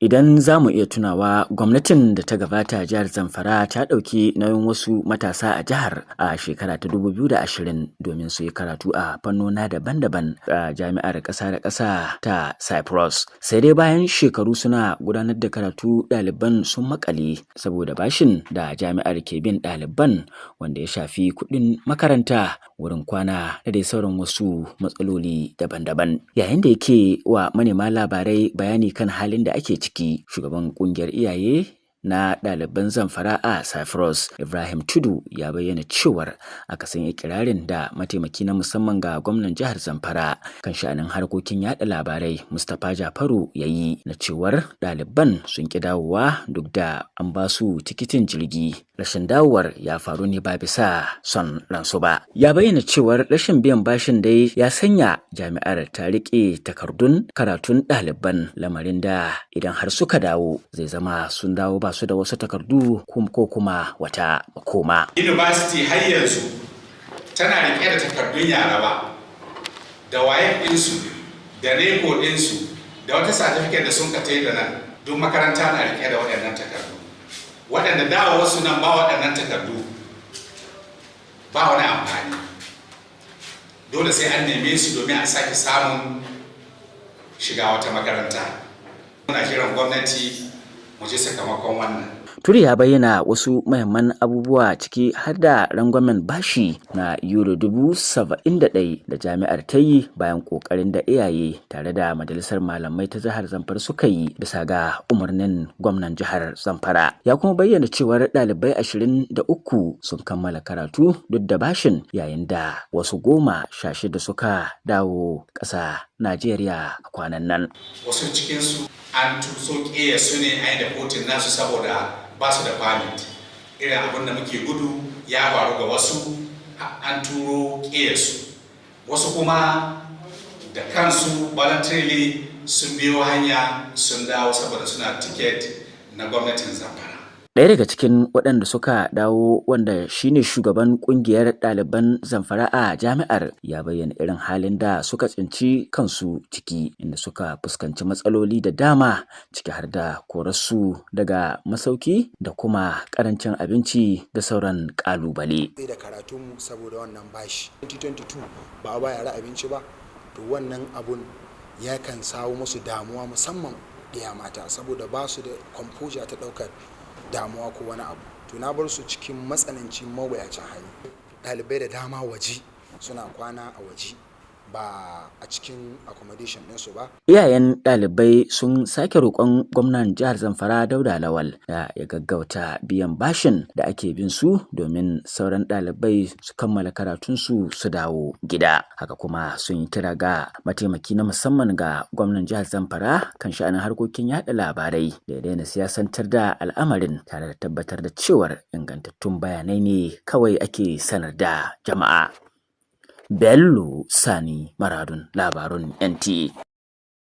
Idan za mu iya tunawa, gwamnatin da ta gabata jihar Zamfara ta ɗauki nauyin wasu matasa a jihar a shekara ta 2020 domin su yi karatu a fannona daban-daban a jami'ar ƙasa da ƙasa ta Cyprus. Sai dai bayan shekaru suna gudanar da karatu, ɗaliban sun makale saboda bashin da jami'ar ke bin ɗaliban wanda ya shafi kuɗin makaranta, wurin kwana da dai sauran wasu matsaloli daban-daban. Yayin da yake wa manema labarai bayani kan halin da ake ciki, shugaban ƙungiyar iyaye na ɗaliban Zamfara a Cyprus, Ibrahim Tudu, ya bayyana cewar akasin ikirarin da mataimaki na musamman ga gwamnan jihar Zamfara kan sha'anin harkokin yada labarai, Mustapha Jafaru, ya yi na cewar ɗaliban sun ƙi dawowa duk da an ba su tikitin jirgi, rashin dawowar ya faru ne ba bisa son ransu ba. Ya bayyana cewar rashin biyan bashin dai ya sanya jami'ar ta riƙe takardun karatun ɗaliban, lamarin da idan har suka dawo zai zama sun dawo ba su da wasu takardu ko kuma wata makoma. University har yanzu tana rike da takardun yara ba, da WAEC ɗinsu, da NECO ɗinsu, da wata certificate da sun ka da nan, duk makaranta na rike da waɗannan takardu. Waɗanda dawo wasu nan ba waɗannan takardu ba wani amfani. Dole sai an neme su domin a sake samun shiga wata makaranta. Muna jiran gwamnati mu ji sakamakon wannan. Turi ya bayyana wasu mahimman abubuwa, ciki har da rangwamen bashi na euro 71,000 da jami'ar ta yi bayan kokarin da iyaye tare da majalisar malamai ta jihar Zamfara suka yi bisa ga umarnin gwamnan jihar Zamfara. Ya kuma bayyana cewar ɗalibai 23 sun kammala karatu duk da bashin, yayin da wasu 16 suka dawo ƙasa Najeriya a kwanan nan. Wasu cikinsu an tuso su ne an yi deporting nasu saboda ba su da permit. Irin abin da muke gudu ya faru ga wasu, an turo su. Wasu kuma da kansu voluntarily sun biyo hanya sun dawo saboda suna ticket na gwamnatin Zamfara. Ɗaya daga cikin waɗanda suka dawo, wanda shine shugaban ƙungiyar ɗaliban Zamfara a jami'ar, ya bayyana irin halin da suka tsinci kansu ciki, inda suka fuskanci matsaloli da dama, ciki har da korarsu daga masauki da kuma ƙarancin abinci da sauran ƙalubale. Da karatunmu saboda wannan bashi. 2022 ba a ba yara abinci ba, to wannan abun ya kan sawo musu damuwa, musamman ɗiya mata, saboda ba su da composure ta ɗaukar damuwa ko wani abu. To na bar su cikin matsanancin mawuyacin hali. Ɗalibai da dama waje suna kwana, a waje, ba a cikin accommodation ɗinsu ba. Iyayen ɗalibai sun sake roƙon gwamnan jihar Zamfara, Dauda Lawal, da ya gaggauta biyan bashin da ake bin su domin sauran ɗalibai su kammala karatunsu su dawo gida. Haka kuma sun yi kira ga mataimaki na musamman ga gwamnan jihar Zamfara kan sha'anin harkokin yaɗa labarai da ya daina siyasantar da al'amarin tare da tabbatar da cewar ingantattun bayanai ne kawai ake sanar da jama'a. Bello Sani Maradun, labarun NTA.